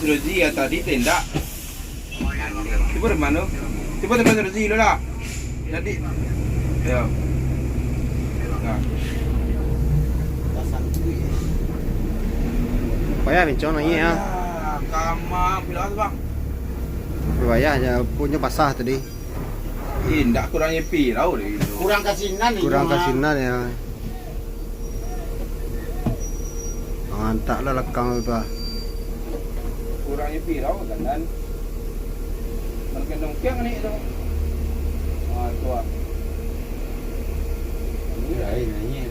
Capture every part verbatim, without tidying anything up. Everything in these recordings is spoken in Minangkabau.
Rozi ya tadi tendak. Tiba di mana? Tiba tempat Rozi dulu lah. Jadi, ya. Nah. Payah bencong naiak ah. Payah, kama, pila tu, Bang? Payah je, punyo pasah tadi. Eh, ndak kurang nyepi tau deh. Kurang kasinan. Kurang kasinan ya. Ah, antak lah lakang tu ah. Kurang nyepi tau, kanan. Nongkiang-nongkiang ni tu. Ah, tu ah. Ini. Ya, ini, ini.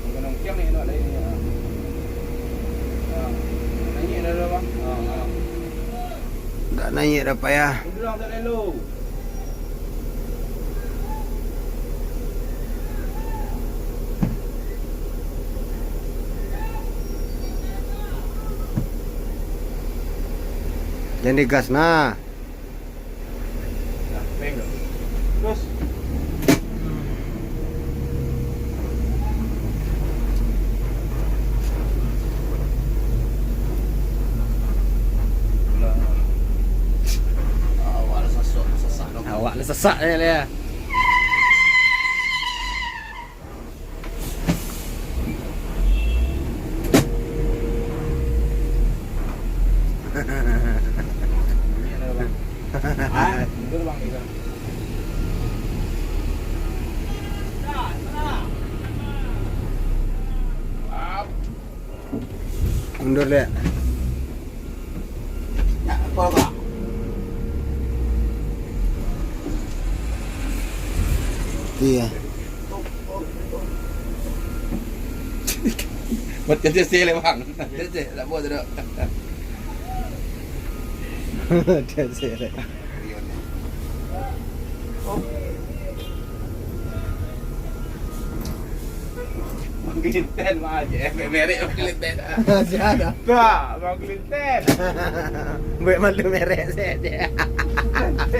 Nongkiang-nongkiang ni tu ada ini, ah. Ah. Naiak dah, dah, Bang. Ah, ah. Ndak naiak dah payah. Udah, tak lalu. Jangan digas nah. Nah, peng tu. Terus. Awak lah sasak, sasak tu. Awak lah sasak je lah. Mundur dek. Iya. Buat kerja sih leh, Bang. Kerja sih, tak buat tu dah. Kerja sih leh. Bang Kelinten mah aja, efek merek Bang Kelinten. Masih ada. Tuh, Bang Kelinten. Buek malu merek saja.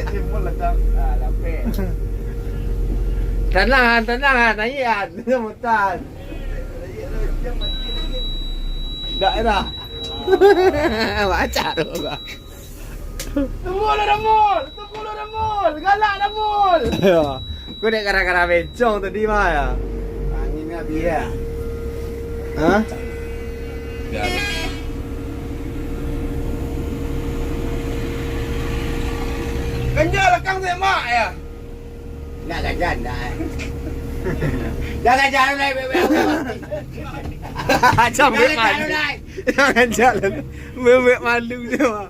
Simbol lah, Cang. Ah, lapeh. Tenang, tenang, naiak, mutan. Ndak dah. Baca tu gua. Tunggu lah, Damul! Tunggu lah, Damul! Galak, Damul! Yo. Kau dek gara-gara bencong tadi mah ya. Angin habis ya. Hah? Biar. Ganjal lekang dek mak ya. Nak ganjal, nak. Jangan jalan lai, bebek. Jangan jalan lai. Jangan jalan. Bebek malu je, Bang.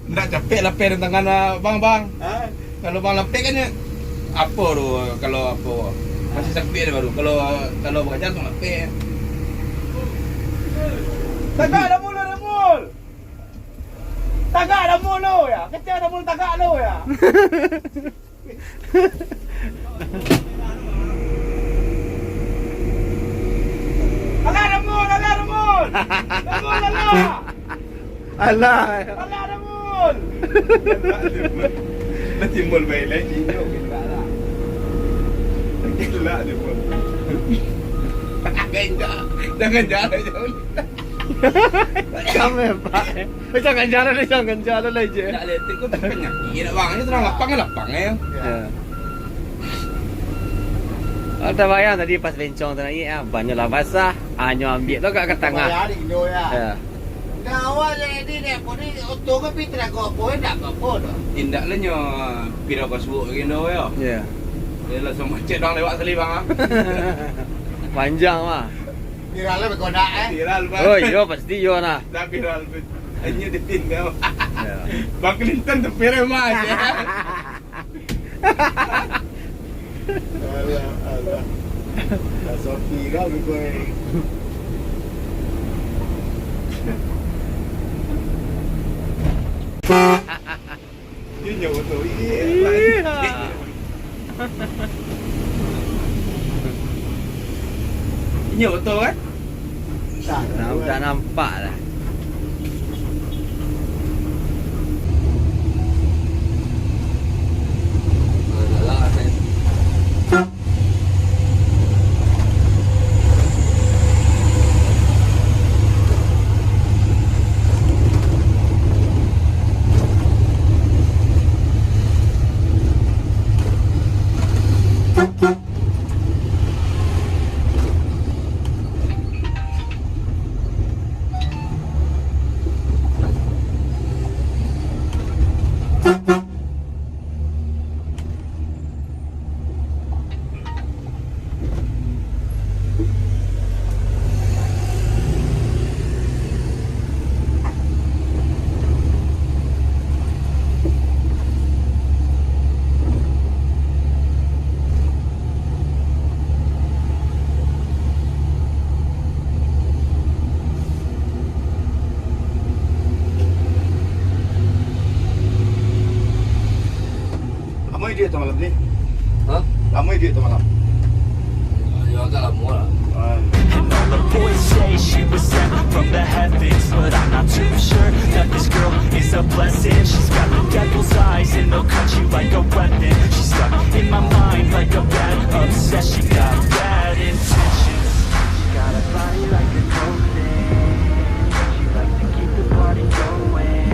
Ndak capek lapeh dengan tangan, ah, Bang, Bang. Ha? Kalau Bang lapeh kan, ya, apo tu, kalau apo, masih sakik dia baru. Kalau, kalau bakajan tu lapeh. Tagak dah mulu, dah mul. Tagak dah mulu ya. Kecil dah mulu tagak lo ya. Alah, Ramul, alah, Ramul. Ramul, alah. Alah. Alah, Ramul. Lah timbul baik lai, inyo. Gila dia pun. Jangan jalan, jangan jalan jauh. Kami, Pak. Macam ganjalan, macam ganjalan aja. Nak elektrik tu penyakit, Bang. Ini terang lapang, lapang ya. Ya. Oh, tabayang tadi pas bencong tu naiak, ah, bannyo lah basah, hanyo ambiak tu agak ka tangah. Bayar di Indo, ya. Ya. Nah, awak jadi ni, apa ni, oto ke pi tarago apa, eh, ndak apa-apa doh. Indak lah nyo, piro ka suok ka Indo, ya. Ya. Dia langsung macet doang lewat sekali, Bang, ah. Panjang, mah. Viral lah bekodak, eh. Viral, Bang. Oh, iyo, pasti iyo, nah. Dah viral tu. Hanya di Indo. Ya. Bang Clinton tu viral, Mas. Alah, alah. Dah sopi kau, Bikoy. Inyo oto. Iya. Inyo oto kan? Nah, udah nampak lah. Lamo iduik tu malam ni? Hah? Lamo iduik tu malam? Yo, agak lamo lah. Ah. And all the boys say she was sent from the heavens, but I'm not too sure that this girl is a blessing. She's got the devil's eyes and they'll cut you like a weapon. She's stuck in my mind like a bad obsession. Got bad intentions. She got a body like a coke thing. She likes to keep the party going.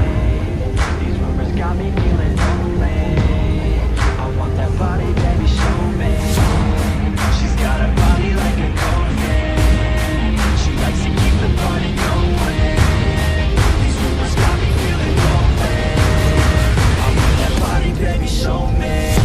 These rumors got me feeling lonely. I want that body, baby, show me. She's got a body like a coke thing. She likes to keep the party going. These rumors got me feeling lonely. I want that body, baby, show me.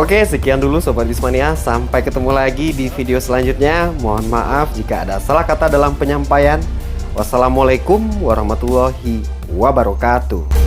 Oke, sekian dulu Sobat Bismania. Sampai ketemu lagi di video selanjutnya. Mohon maaf jika ada salah kata dalam penyampaian. Wassalamualaikum warahmatullahi wabarakatuh.